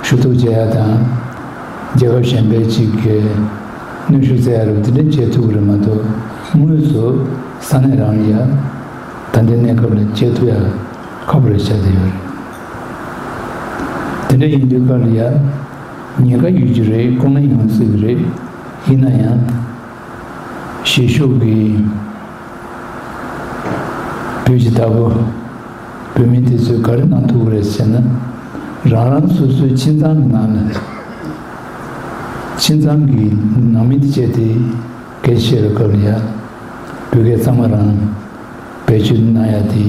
ཞུ་གཏུག་བྱེད་ཡ་དང་། རྒྱལ་ཁབ་གཞན་པའི་ཅིག་གི་གནོན་ཤུགས་སྩལ་ཡ་རུ་དེ་འདྲ་བྱེད་ཐུབ་ཀྱི་རེད་མ་གཏོགས། དངོས་སུ་ས་གནས་རང་ལ་ཡ་ད་ལྟའི་གནས་སྐབས་ལ་བྱེད་ཐུབ་ཡ་ཁག་པོ་རེད་ཆགས་བསྡད་ཡོད་རེད། དེ་འདྲ་ཡིན་དུས་སྐབས་ལ་ཡ། ཉེན་ཁ་ཡོད་ཀྱི་རེད། སྐུ་ངལ་ཡོང་སྲིད་ཀྱི་རེད། ཡིན་ན་ཡང་། གཞིས་བཞུགས་ཀྱི་བོད་ཀྱི་བདག་པོ། བོད་མི་དེ་ཚོས་ག་རེ་གནང་ཐུབ་ཀྱི་རེད་ཟེར་ན། རང་རང་སོ་སོའི་ཁྱིམ་ཚང་གི་ནང་ལ། ཁྱིམ་ཚང་གི་ནང་མི་དེ་བྱས་ཏེ། སྐད་ཆ་བཤད་པའི་སྐབས་ལ་ཡ། བོད་སྐད་གཙང་མ་རང་བེད་སྤྱོད་གནང་ཡ་དེ།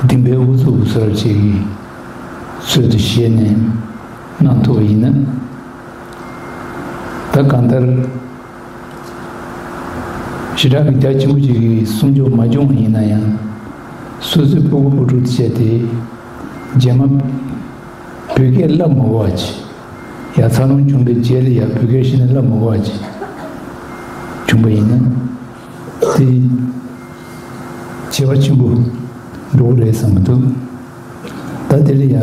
འདིང་པའི་ཨུ་ཚུགས་བཟོ་འདྲ་ཅིག་གི་ཚུལ་དུ་བཞེས་ནས་གནང་ཐུབ་པ་ཡིན་ན། ད་གང་ལྟར་ཞེ་དྲག་གི་རྒྱ་ཆེན་པོ་ཅིག་གིས་སྲུང་སྐྱོབ་མ་བྱུང་བ་ཡིན་ན་ཡང་། སོ་སོའི་སྤུ་གུ་སྤུ་གྲོགས་དེ་བྱས་ཏེ། རྗེས་མ་བོད་སྐད་བསླབ་མ་དགོས་པ་ཅིག་ཡ། འཚར་ལོངས་བྱུང་བའི་རྗེས་ལ་ཡ་བོད་སྐད་གཞི་ནས་བསླབ་མ་དགོས་པ་ཅིག་བྱུང་བ་ཡིན་ན། དེ་བྱས་པ་ཆེན་པོ་འགྲོ་གི་རེད་བསམ་གྱི་འདུག་ད་དེ་ལ་ཡང་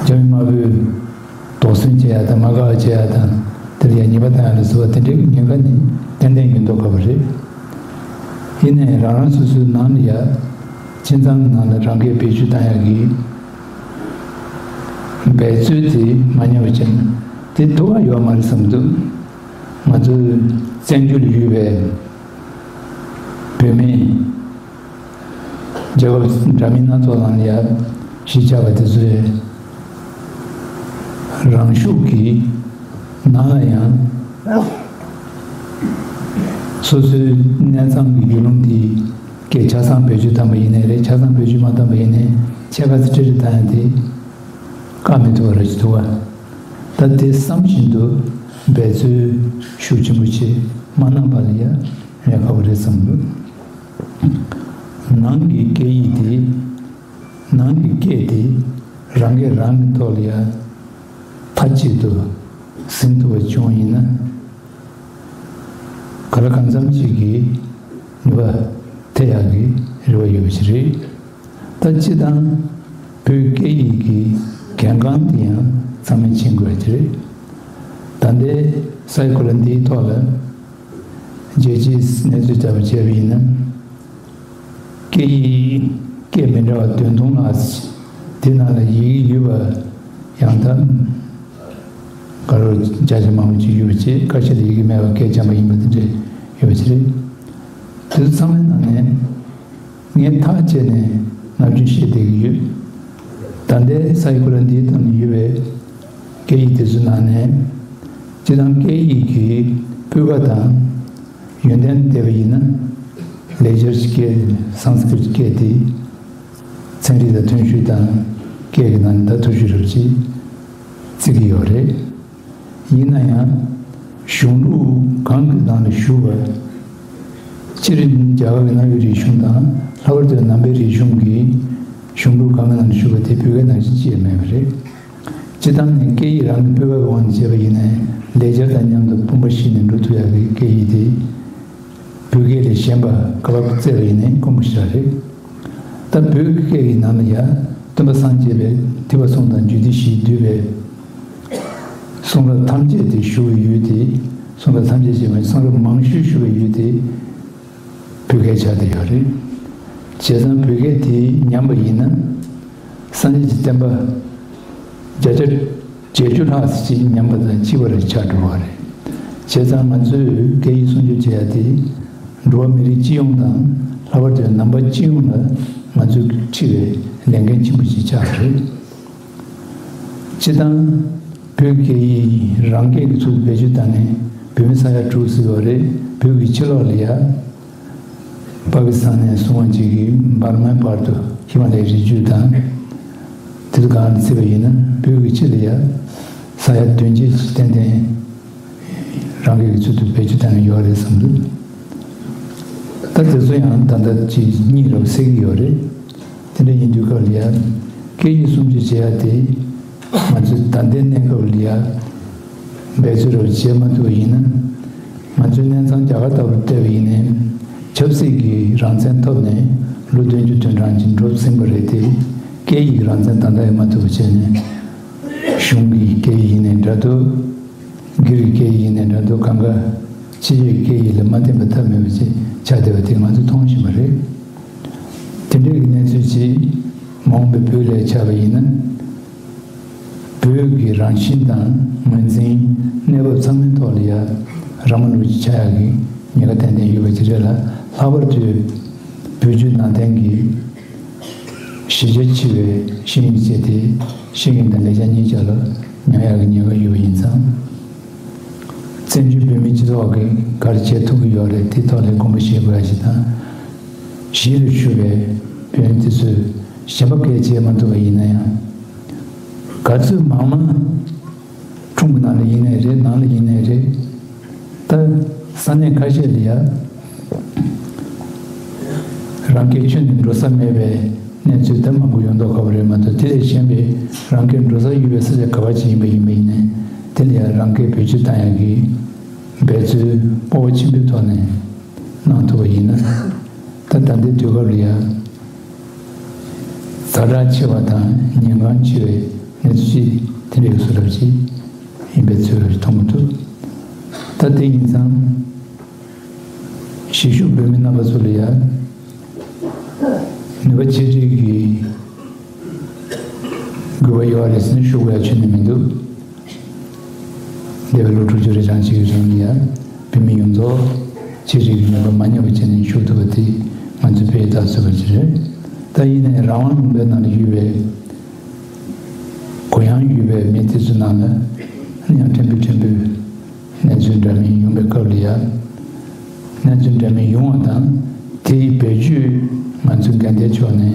རྒྱ་མི་དམར་པོས་དོགས་ཟོན་བྱེད་ཡ་དང་། མ་དགའ་བ་བྱེད་ཡ་དང་། དེ་ལ་ཡང་ཉེས་པ་བཏང་ཡ་ལ་སོགས་པ་དེ་འདྲའི་ཉེན་ཁ་ནི་ཏན་ཏན་ཡོད་མདོག་ཁ་པོ་རེད། ཡིན་ནའི་རང་རང་སོ་སོའི་ནང་ལ་ཡ། ཁྱིམ་ཚང་གི་ནང་ལ་རང་སྐད་བེད་སྤྱོད་བཏང་ཡ་གི་འབད་རྩོལ་དེ་མ་ཉམས་པ་བྱས་ན་དེ་ཐུབ་པ་ཡོད་མ་རེད་བསམ་འདུག་ང་ཚོའི་བཙན་བྱོལ་ལ་ཡོད་པའི་བོད་མི། རྒྱལ་ཁབ་འདྲ་མིན་སྣ་ཚོགས་ནང་ལ་ཡ་གཞིས་ཆགས་པ་དེ་ཚོས་རང་ཤུགས་ཀྱིས་ནང་ལ་ཡང་སོ་སོའི་གནས་ཚང་གི་ཡུལ་ལུང་འདི་སྐད་ཆ་ཚང་བེད་སྤྱོད་བཏང་པ་ཡིན་ནའི་རེད། ཆ་ཚང་བེད་སྤྱོད་མ་བཏང་པ་ཡིན་ནའི་ཆས་ག་ཚོད་ཀྲི་ཀྲི་བཏང་ཡ་དེ་བཀག་མི་ཐུབ་པ་ར་ཅིག་འདུག་ག་ད་དེ་བསམ་བཞིན་དུ་འབད་རྩོལ་ཤུགས་ཆེན་པོ་བྱེད་མ་གནང་པ་ལ་ཡ་ཡ་ཁག་པོ་རེད་བསམ་འདུག་ནང་གི་སྐད་ཡིག་དེ། ནང་གི་སྐད་དེ་རང་སྐད་རང་གི་ཐོག་ལ་ཡ་མཐའ་གཅིག་ཏུ་ཟིན་ཐུབ་པ་བྱུང་ཡིན་ན། ག་ལ་གང་འཚམ་ཅིག་གི་ནུས་པ་ཐེབས་ཡག་གི་རེ་བ་ཡོད་པ་ཞིག་རེད། ད་སྤྱིར་བཏང་བོད་སྐད་ཡིག་གི་གལ་འགངས་དེ་ཡང་ཚང་མས་མཁྱེན་དགོས་ཡ་དེ་རེད། ད་ལྟའི་ས་ཡི་གོ་ལ་འདིའི་ཐོག་ལ་རྒྱལ་སྤྱིའི་གནས་ཚུལ་ལྟ་བུ་བྱས་པ་ཡིན་ན། སྐད་ཡིག་སྐད་མི་འདྲ་བ་བདུན་སྟོང་ལྷག་ཙམ་དེ་ནང་ལ་ཡི་གེ་ཡོད་པ་ཡང་དག་ག་རེ་བརྒྱ་ཆ་མང་པོ་ཅིག་ཡོད་པ་བྱས། ཁ་ཤས་ལ་ཡི་གེ་མེད་པ་སྐད་རྐྱང་པ་ཡིན་པ་དེ་འདྲ་ཡོད་པ་ཅིག་རེད། དེ་ཚོ་ཚང་མའི་ནང་ནས་ངས་ཐག་བཅད་ནས་ནམ་རྒྱུན་བཤད་བསྡད་ཀྱི་ཡོད། ད་ལྟའི་ས་ཡི་གོ་ལ་འདིའི་སྟེང་ན་ཡོད་པའི་སྐད་ཡིག་དེ་ཚོའི་ནང་ནས་སྤྱིར་བཏང་སྐད་ཡིག་གི་སྤུས་ཀ་དང་། ཡོན་ཏན་བལྟས་པ་ཡིན་ན། ལེགས་སྦྱར་གྱི་སྐད། སཾ་སྐྲྀཏ་སྐད་དེ་ཚན་རིག་དང་མཐུན་ཤོས་དང་། སྐད་ཀྱི་ནང་ནས་ད་མཐོ་ཤོས་རེད་ཅེས་བརྩི་གི་ཡོད་རེད། ཡིན་ན་ཡང་གཞུང་ལུགས་གང་གི་ནང་ལ་ཞུགས་པ། སྤྱིར་རྒྱ་གར་གྱི་གནའ་བོའི་རིག་གཞུང་དང་། ལྷག་པར་དུ་ནང་པའི་རིག་གཞུང་གི་གཞུང་ལུགས་གང་གི་ནང་ལ་ཞུགས་པ་དེ་བོད་སྐད་ནང་བཞིན་ཅིག་མེད་པ་རེད། སྤྱིར་བཏང་ནས་སྐད་ཡིག་རང་གི་སྤོབས་པའི་དབང་དུ་བྱས་པ་ཡིན་ནའི་ལེགས་སྦྱར་དང་མཉམ་དུ་དཔུང་པ་བཤིས་ནས་འགྲོ་ཐུབ་ཡག་གི་སྐད་ཡིག་དེ། བོད་སྐད་ལས་གཞན་པ་ག་པར་བཙལ་བ་ཡིན་ནའི་དཀོན་པོ་ཞེ་དྲག་རེད། ད་བོད་ཀྱི་སྐད་ཡིག་ནང་ལ་ཡང་སྟོན་པ་སངས་རྒྱས་པའི་ཐེག་པ་གསུམ་དང་རྒྱུད་སྡེ་བཞིས་བསྡུས་པའི་གསུང་རབ་ཐམས་ཅད་དེ་བཞུགས་པའི་ཡུལ་དེ། གསུང་རབ་ཐམས་ཅད་ཅེས་པ་གསུང་རབ་མང་ཤོས་བཞུགས་པའི་ཡུལ་དེ་བོད་སྐད་ཆགས་བསྡད་ཡོད་རེད། བྱས་ཙང་བོད་སྐད་དེ་ཉམས་པ་ཡིན་ན། སངས་རྒྱས་ཀྱི་བསྟན་པ་བརྒྱ་ཆ་བརྒྱད་ཅུ་ལྷག་ཅིག་ཉམས་པ་དང་གཅིག་པ་རེ་ཆགས་འགྲོ་བ་རེད། བྱས་ཙང་ང་ཚོས་སྐད་ཡིག་སྲུང་སྐྱོབ་བྱེད་ཡ་དེ་འགྲོ་བ་མི་རིགས་སྤྱི་ཡོངས་དང་། ལྷག་པར་དུ་ནང་པ་སྤྱི་ཡོངས་ལ་ང་ཚོས་འཁྲི་བའི་ལས་འགན་ཆེན་པོ་ཞིག་ཆགས་རེད། སྤྱིར་བཏང་བོད་སྐད་ཡིག་རང་སྐད་ཀྱི་ཚུལ་དུ་བེད་སྤྱོད་བཏང་མཁན་བོད་མི་ས་ཡ་དྲུག་ཙམ་ཡོད་རེད། བོད་ཀྱི་ཕྱི་ལོགས་ལ་ཡ། པ་ཀི་སི་ཐན་ནས་བཟུང་བ་ཅིག་གིས་འབར་མའི་བར་དུ་ཧི་མ་ལ་ཡའི་རི་རྒྱུད་དང་། དེ་ཚོ་གང་ལ་བརྩིས་པ་ཡིན་ན་བོད་ཀྱི་ཕྱི་ལ་ཡ་ས་ཡ་བདུན་ཅུ་ཏན་ཏན་རང་སྐད་ཀྱི་ཚུལ་དུ་བེད་སྤྱོད་བཏང་ཡོད་རེད་བསམ་འདུག་ད་དེ་ཚོ་ཡང་ད་ལྟ་ཅིག་གཉིས་རབ་གསལ་གྱི་ཡོད་རེད། དེ་འདྲ་ཡིན་དུས་སྐབས་ལ་ཡ་སྐད་ཡིག་སྲུང་སྐྱོབ་བྱེད་ཡ་དེ། ང་ཚོས་ད་ལྟའི་གནས་སྐབས་ལ་ཡ་འབད་རྩོལ་རོགས་བྱེད་མ་ཐུབ་པ་ཡིན་ན། ང་ཚོའི་གནས་ཚང་རྒྱ་གར་ལྟ་བུར་བལྟས་པ་ཡིན་ནའི་ཆབ་སྲིད་ཀྱི་རང་བཙན་ཐོབ་ནས་ལོ་བདུན་ཅུ་དོན་གྲངས་ཅིག་འགྲོ་ཟིན་པ་རེད་དེ། སྐད་ཡིག་རང་བཙན་ད་ལྟ་ཡང་མ་ཐུབ་པ་བྱས་ནས་གཞུང་གི་སྐད་ཡིག་ཡིན་ནའི་འདྲ་འདུག་སྒེར་གྱི་སྐད་ཡིག་ཡིན་ནའི་འདྲ་འདུག་གང་ག་ཕྱི་རྒྱལ་སྐད་ཡིག་ལ་མ་བརྟེན་པ་ཐབས་མེད་པ་ཅིག་ཆགས་བསྡད་པ་དེ་ང་ཚོས་མཐོང་བཞིན་པ་རེད། དེ་འདྲའི་གནས་ཚུལ་ཅིག་མ་འོངས་པའི་བོད་ལ་ཆགས་པ་ཡིན་ན། བོད་ཀྱི་རང་བཞིན་དང་ངོས་འཛིན། གནས་བབ་ཚང་མའི་ཐོག་ལ་ཡ་རང་དབང་ལུགས་ཀྱི་ཆགས་ཡག་གི་ཉེན་ཁ་ཏན་ཏན་ཡོད་པ་ཅིག་རེད་ལ། ལྷག་པར་དུ་བོད་བརྒྱུད་ནང་བསྟན་གྱི་གཞིས་ཆགས་ཆེ་བའི་ཤེས་ཡོན་སྤྱི་དེ་ཤེས་ཡོན་དང་ལེགས་སྦྱར་གཉིས་ཆ་ལ་ཉམས་ཡག་གི་ཉེན་ཁ་ཡོད་པ་ཡིན་ཙང་། བཙན་བྱོལ་བོད་མིའི་སྤྱི་ཚོགས་ཀྱིས་ག་རེ་བྱེད་ཐུབ་ཀྱི་ཡོད་རེད། དེ་ཐོག་ལ་དགོངས་པ་བཞེས་དགོས་ཡ་ཞིག་དང་། གཞིས་ལ་བཞུགས་པའི་བོད་མི་དེ་ཚོས་གཞན་པ་སྐད་བྱེད་མ་ཐུབ་པ་ཡིན་ན་ཡང་། ག་ཚོད་མང་མང་ཁྲོམ་གྱི་ནང་ལ་ཡིན་ནའི་རེད། ནང་ལ་ཡིན་ནའི་རེད། ད་ས་གནས་ཁ་ཤས་ལ་ཡ་རང་སྐད་ཁྱོན་ནས་འགྲོ་ས་མེད་པའི་གནས་ཚུལ་ད་མང་པོ་ཡོང་མདོག་ཁ་པོ་རེད་མ་གཏོགས། དེ་ལས་གཞན་པའི་རང་སྐད་འགྲོ་ས་ཡོད་པའི་ས་ཆ་ག་བ་ཅིག་ཡིན་པ་ཡིན་པ་ཡིན་ནའི། དེ་ལ་ཡ་རང་སྐད་བེད་སྤྱོད་བཏང་ཡག་གི་འབད་རྩོལ་སྤོབས་པ་ཆེན་པོའི་ཐོག་ནས་གནང་ཐུབ་པ་ཡིན་ན། ད་ད་ལྟའི་དུས་སྐབས་ལ་ཡ་ཛ་དྲག་ཆེ་བ་དང་ཉེན་ཁ་ཆེ་བའི་གནས་ཚུལ་ཅིག་དེ་འདྲའི་བཟོ་འདྲ་ཅིག་ཡིན་པའི་ཚོད་མཐོང་གི་འདུག་ད་དེ་ཡིན་ཙང་གཞིས་བཞུགས་བོད་མི་རྣམ་པ་ཚོ་ལ་ཡ་ནུས་པ་ཆེ་གྲས་ཀྱི་དགོས་པ་ཡོད་རེད་ཟེར་ནས་ཞུ་དགོས་ཡ་ཁྱོན་ནས་མི་འདུག་འདས་པའི་ལོ་དྲུག་ཅུ་རེ་གྲངས་ཅིག་གི་རིང་ལ་ཡ་བོད་མི་ཡོངས་རྫོགས་ཆེད་སྒྲིག་གི་ནུས་པ་མ་ཉམས་པ་བྱས་ནས་བཞུགས་ཐུབ་པ་དེ་ང་ཚོའི་དཔེ་ལྟ་ཚུལ་བ་ཅིག་རེད། ད་ཡིན་ནའི་རང་དབང་ལུང་པའི་ནང་ལ་ཡོད་པའི་གུ་ཡངས་ཡོད་པའི་མི་དེ་ཚོའི་ནང་ལ་ཡང་ཕྲན་བུ་ཕྲན་བུ་གནས་ཚུལ་འདྲ་མིན་ཡོང་པའི་སྐབས་ལ་ཡ། གནས་ཚུལ་འདྲ་མིན་ཡོང་བ་དང་། དེའི་བེད་སྤྱོད་ང་ཚོའི་འགན་བདག་ཕྱོགས་ནས་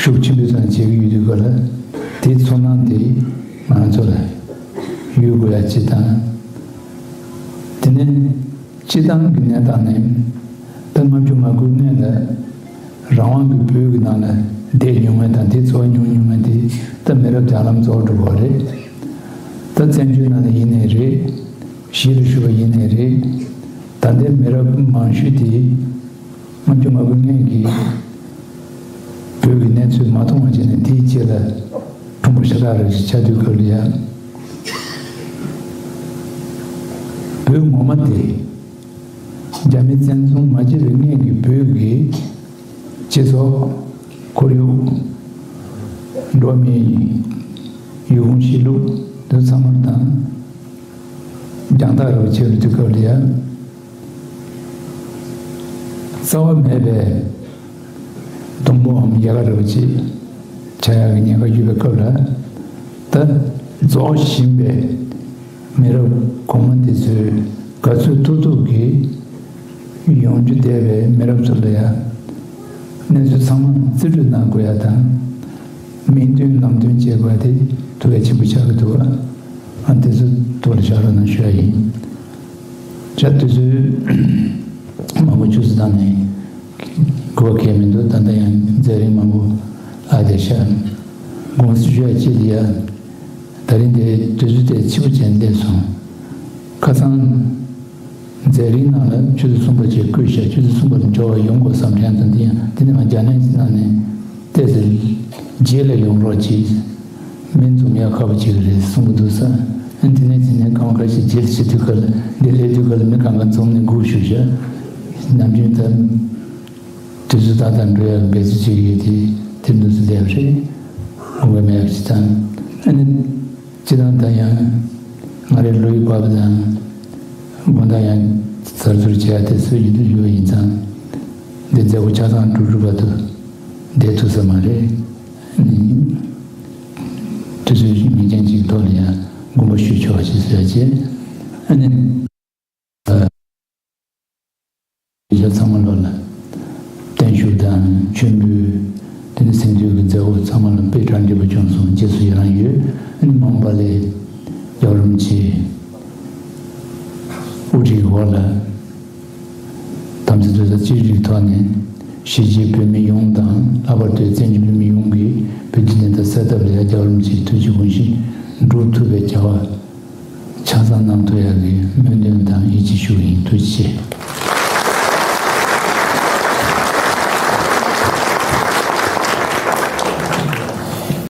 ཤུགས་ཆེན་པོའི་ཐོག་ནས་བྱེད་ཀྱི་ཡོད་དུས་སྐབས་ལ། དེའི་ཚོར་སྣང་དེ་ང་ཚོ་ལ་ཡོད་དགོས་ཡ་གཅིག་དང་། དེ་ནས་སྤྱིར་བཏང་གི་གནས་སྟངས་ནས་ད་ལྔ་བཅུ་ང་དགུའི་སྔོན་ལ་རང་དབང་གི་བོད་ཀྱི་ནང་ལ་བསྡད་མྱོང་མཁན་དང་། དེའི་ཚོར་བ་མྱོང་མྱོང་མཁན་དེ་ད་མི་རབས་བརྒྱ་ལམ་རྫོགས་འགྲོ་གི་རེད། ད་བཙན་བྱོལ་ནང་ལ་ཡིན་ནའི་རེད། གཞིས་ལ་བཞུགས་པ་ཡིན་ནའི་རེད། ད་ལྟའི་མི་རབས་མང་ཤོས་དེ་ལྔ་བཅུ་ང་དགུ་སྔོན་གྱི་བོད་ཀྱི་གནས་ཚུལ་མ་མཐོང་བ་བྱས་ནས་དེའི་རྗེས་ལ་ཁྲོམ་པ་ཤ་སྟག་རེ་ཆགས་དུས་སྐབས་ལ་ཡ། བོད་ངོ་མ་དེ་རྒྱ་མི་བཙན་བཟུང་མ་བྱས་པའི་སྔོན་གྱི་བོད་ཀྱི་སྤྱི་ཚོགས། ཁོར་ཡུག། འགྲོ་བ་མིའི་ཡུལ་གོམས་གཤིས་ལུགས་འདི་ཚང་མ་དང་། རྒྱང་ཐག་རིང་པོ་ཆེ་རུ་དུས་སྐབས་ལ་ཡ། རྩ་བ་མེད་པའི་སྡོང་པོའམ་ཡལ་ག་རིང་པོ་ཆེ་ཆགས་ཡག་གི་ཉེན་ཁ་ཡོད་པའི་སྐབས་ལ། ད་རྫོགས་བཞིན་པའི་མི་རབས་གོང་མ་དེ་ཚོས་དགའ་ཚོར་ཐུབ་ཐུབ་ཀྱིས་ཡོང་རྒྱུ་བསྡད་པའི་མི་རབས་ཚོ་ལ་ཡ། གནས་ཚུལ་ཚང་མ་རྩིས་སྤྲོད་གནང་དགོས་ཡ་དང་། མིང་འདོན་ལམ་སྟོན་བྱེད་དགོས་ཡ་དེ་ཐུགས་གལ་ཆེན་པོ་ཆགས་ཀྱི་འདུག་བ། ཨ། དེ་ཚོ་ཐུགས་ལ་བཞག་རོགས་གནང་ཞུ་ཡ་ཡིན། བྱས་དུས་ཚོད་མང་པོ་བཅུ་ཙམ་བཏང་ནས་དགོས་པ་གལ་མི་འདུག་ད་ལྟ་ཡང་མཛད་རིམ་མང་པོ་ཨ་དེ་ཤར། དགོངས་སེལ་ཞུ་ཡ་ཅིག་ཡ། ད་རིང་འདི་དུས་ཚོད་དེ་ཕྱི་པོ་ཅན་སླེབས་སོང་། ཁ་སང་མཛད་རིམ་ནང་ལ་ཆུ་ཚོད་གསུམ་པ་ཅིག་བསྐོས་ཤག་ཆུ་ཚོད་གསུམ་པ་ལ་འབྱོར་བ་ཡོང་དགོས་བསམ་དྲན་དང་། འདི་ཡང་འདི་ནི་ང་རྒྱ་ནག་ཅིག་ནང་ནས་བལྟས་ཚེ་རྗེས་ལ་ཡོང་རོགས་གྱིས། སྨན་འཛོམས་ཡག་ཁག་པོ་ཅིག་རེད་གསུང་གི་འདུག་ས། ཨ་འདི་ནས་ཅི་ནས་སྐར་མ་ཁ་ཤས་རྗེས་ལ་བྱེད་དུས་སྐབས་ལ་འདི་སླེབས་དུས་སྐབས་ལ་མི་གང་ག་འཛོམས་ནས་སྒུག་བཞུགས་ཤག་ནམ་རྒྱུན་ད། དུས་ཚོད་ཏག་ཏག་འགྲོ་ཡག་འབད་རྩོལ་བྱེད་ཀྱི་ཡོད་དེ་དེ་འདུག་སེ་བསྡད་པ་རེད། དགོངས་པ་མེད་པ་ཅིག་དང་། ཨ་ནི་སྤྱིར་བཏང་ད་ཡང་ང་རའི་བློ་ཡི་བབ་དང་། དགོངས་དག་ཡང་གསར་བཟོར་བྱས་ཏེ་སྲོལ་ཡིན་དུ་ཡོད་ཡིན་ཙང་། འདི་མཛད་སྒོ་ཆ་ཚང་གྲུབ་གྲུབ་བར་དུ་བསྡད་ཐུབ་ས་མ་རེད། ཨ་ནི་དུས་ཚོད་ངེས་ཅན་ཅིག་ཐོག་ལ་ཡང་དགོངས་པ་ཞུ་ཆོག་ཅེས་ཟེར་བྱས། ཨ་ནི། ཡ་ཚང་མ་ལོ་ལ་བརྟན་བཞུགས་དང་མཆོད་འབུལ། དེ་ནི་སེམས་འདུན་གྱི་མཛད་སྒོ་ཚང་མ་ལ་དཔེ་གྲ་འགྲིག་པ་བྱུང་སོང་། རྗེས་སུ་ཡི་རང་ཡོད། ཨ་ནི་མ་འོངས་པ་ལ་རྒྱལ་བ་རིན་པོ་ཆེའི་དབུ་ཁྲིད་འོག་ལ་དམ་ཚིག་ཏུ་ས་ཅི་རིགས་ཐོག་ནས་གཞིས་བྱེས་བོད་མི་ཡོངས་དང་། ལྷག་པར་དུ་བཙན་བྱོལ་བོད་མི་ཡོངས་ཀྱིས་བོད་ཀྱི་བདེན་མཐའ་གསལ་ཐབས་ལ་ཡ་རྒྱལ་བ་རིན་པོ་ཆེའི་ཐུགས་ཀྱི་དགོངས་གཞི་འགྲུབ་ཐུབ་པའི་བྱ་བ་ཆ་ཚང་གནང་ཐུབ་ཡག་གི་སྨོན་འདུན་དང་ཡིད་ཆེས་ཞུ་གི་ཡིན། ཐུགས་རྗེ་ཆེ།